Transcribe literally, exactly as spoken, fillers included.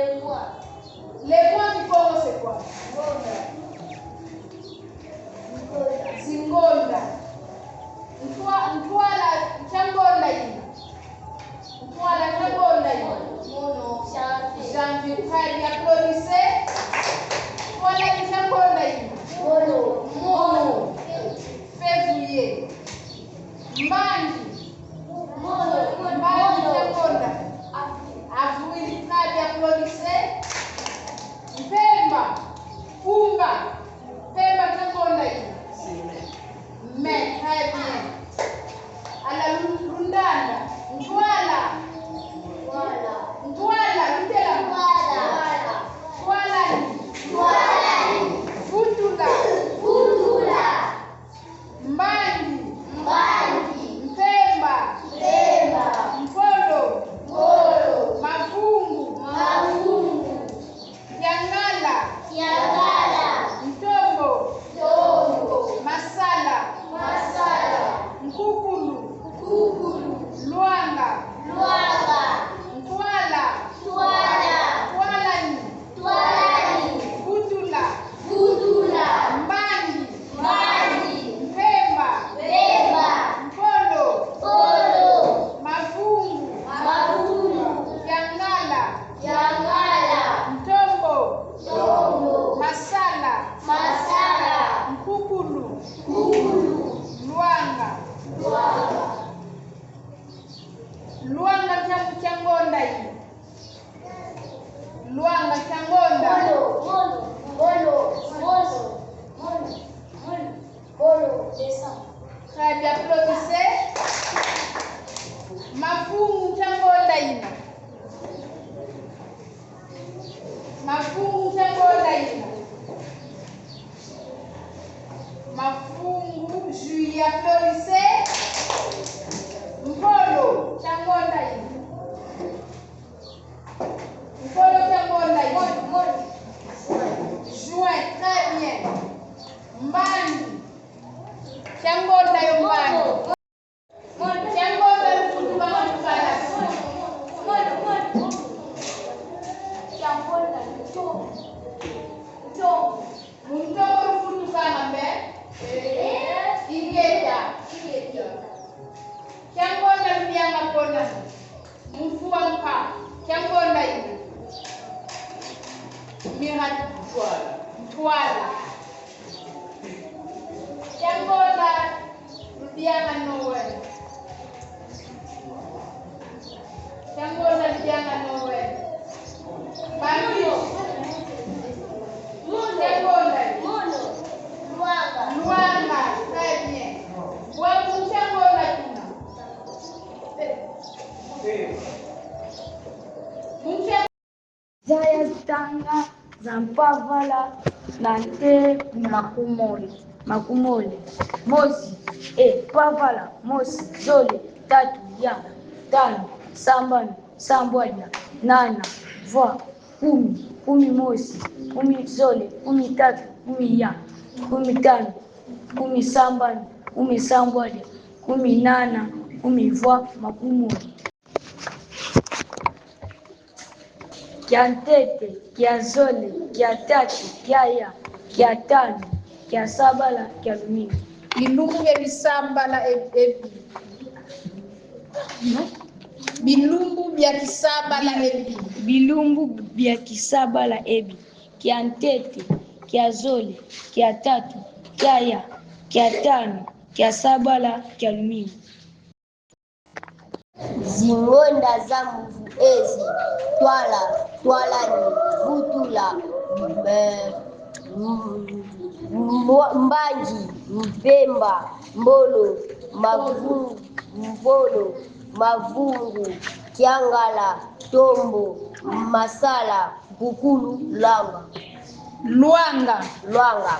Le mot en kikongo, c'est quoi? Zingonda. Ntwa-, ntwala kia ngonda yina. Ntwala kia ngonda yina. Janvier. Très bien, applaudissez. Ntwala kia ngonda yina. Février. Mbangi. Mbangi kia ngonda. Avril. Très bien, applaudissez. Mpemba. Kumba. Mpemba kia ngonda yina. Mai. Très bien. Allez, lu-, lundanda. Ntwala. Ntwala. Lutela. Ntwala ni. Vutula. Mbangi. Mpemba. Mpolo. Mavungu. Kiangala. Kiangala. Ntombo. Ntombo. Masala. Masala. Nkukulu. Nkukulu. Lwanga. Lwanga. Ntwala. Ntwala. Ntwalani. Ntwalani. Vutula. Vutula. Mbangi. Mbangi. Mpemba. Mpemba. Mpolo. Mpolo. Mavungu. Mavungu. Kiangala. Kiangala. Ntombo. Ntombo. Masala. Masala. Nkukulu. Nkukulu. Lwanga. Lwanga. Lwanga kia, kia ngonda yi. Lwanga kia ngonda. Mono, mono, mono, mono, mono, mono, mono, décembre. Très bien, applaudissez. Mavungu kia ngonda yina. Mavungu kia ngonda yina. Mavungu, juillet, applaudissez. Mpolo kia ngonda yina. Mpolo kia ngonda yina. Juin, très bien. Mbangi. Kia ngonda yo mbangi. Kia ngonda luvutuka mwa lukala. Mu ntongo luvutuka mambe? Ingeta. Kia ngonda ludianga pona. Mu mvu a mpa. Kia ngonda yina. Mira ntwala. Ntwala. Kia ngonda ludianga Noël. Kia ngonda ludianga Noël. Bambi. Kia ngonda. Lwanga. Lwanga. Très bien. Bwabu, kia ngonda tuna. Mu kia Zaya zitanga za mpavala na nte makumole, makumole. Mosi, e, mpavala, mosi, zole, tatu, ya, tanu, sambanu, sambwadi, nana, vwa, kumi, kumi mosi, kumi zole, kumi tatu, kumi ya, kumi tanu, kumi sambanu, kumi sambwadi, kumi nana, kumi vwa, makumole. Kia ntete, kia zole, kia tatu, kia ya, kia tanu, kia sabala, kia lumingu. Bilumbu bia bisabala e-, ebi. Bilumbu bia kisabala ebi. Bilumbu bia kisabala ebi. Kia ntete, kia zole, kia tatu, kia ya, kia tanu, kia sabala, kia lumingu. Zingonda za mvu ezi: ntwala, ntwalani, vutula, eh, m-, m-, mbangi, mpemba, mbolo, mavu-, mbolo, mavungu, kiangala, ntombo, masala, nkukulu, lwanga. Lwanga. Lwanga.